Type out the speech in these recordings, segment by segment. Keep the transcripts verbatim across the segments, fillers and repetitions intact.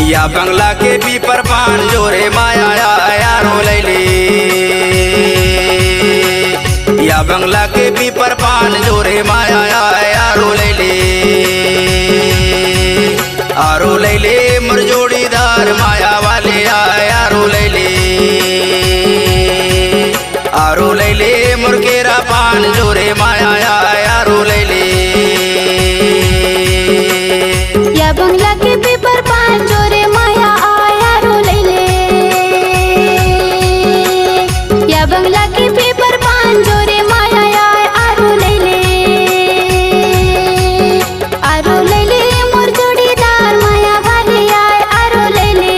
या बंगला के पीपर पान जोरे माया आया यारो लैले। या बंगला के पीपर पान जोरे माया आया यारो लैले। आरो लैले मोर जोड़ीदार माया वाले आया यारो लैले। आरो लैले मोर केरा पान जोरे माया आया आरो लैले। या बंगला के पीपर पान जोरे माया आया आरो लैले। या बंगला के पीपर पान जोरे माया आया आरो लैले। आरो लैले मोर जोड़ीदार माया वाले आय, आरो लैले।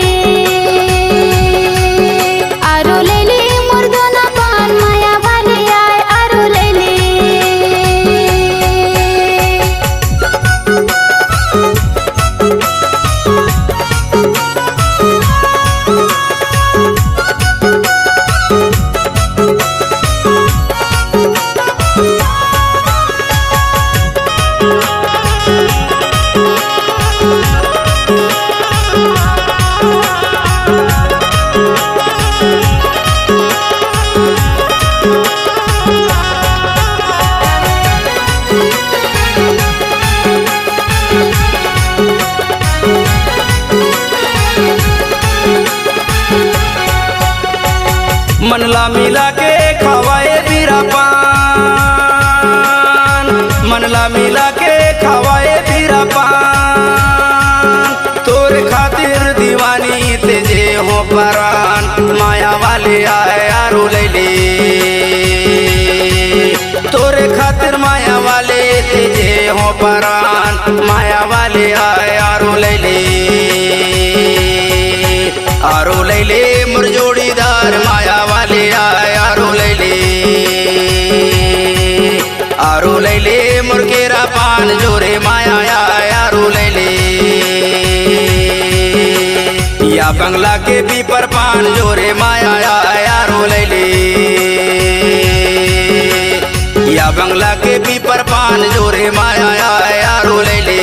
आरो लैले मोर दोना पान माया वाले आय, आरो लैले। मन ला मिला के खावा ए बीरा पान, मन ला मिला के खावा ए बीरा पान। तोर खातिर दीवानी तेजे हो परान, माया वाले आय आरो लैले। तोरे खातिर माया वाले तेजे हो परान, माया वाले आय आरो लैले। आरो लैले मोर जोड़ीदार माया वाले आय आरो लैले। आरो लैले मोर केरा पान जोरे माया आय आरो लैले। या बंगला के पीपर पान जोरे माया आय आरो लैले। या बंगला के पीपर पान जोरे माया आय आरो लैले।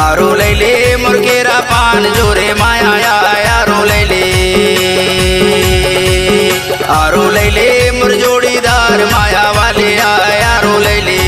आरो लैले मोर केरा पान जोरे माया आय आरो लैले। आरो लैले मोर जोड़ीदार माया वाले आय आरो लैले।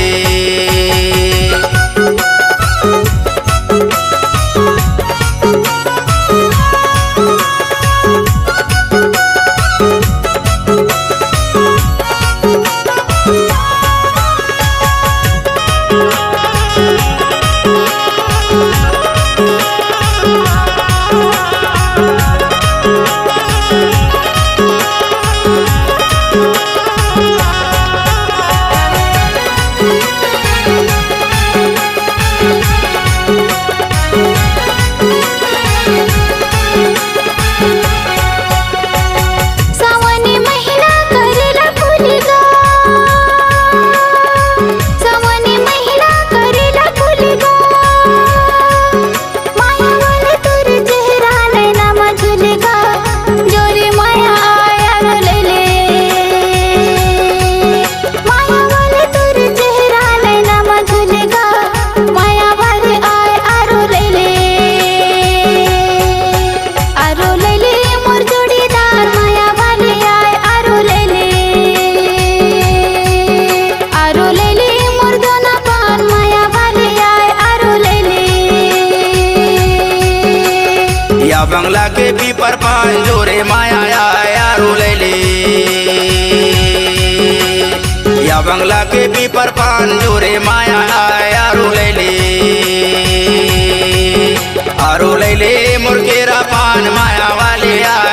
सावनी महीना करेला फूल गा, सावनी महीना करेला फूल गा। माया वाले तोर चेहरा नैना मा झूल गा, जोरे माया आय आरो लैले। माया वाले तोर चेहरा नैना मा झूल गा, माया वाले आय आरो लैले। आरो लैले मोर जोड़ीदार माया वाले आय आरो लैले। आरो लैले मोर दोना पान माया वाले आय आरो लैले। या बंगला के पीपर पान जोरे माया आय आरो लैले। या बंगला के पीपर पान जोरे माया आय आरो लैले। आरो लैले मोर केरा पान माया वाले आय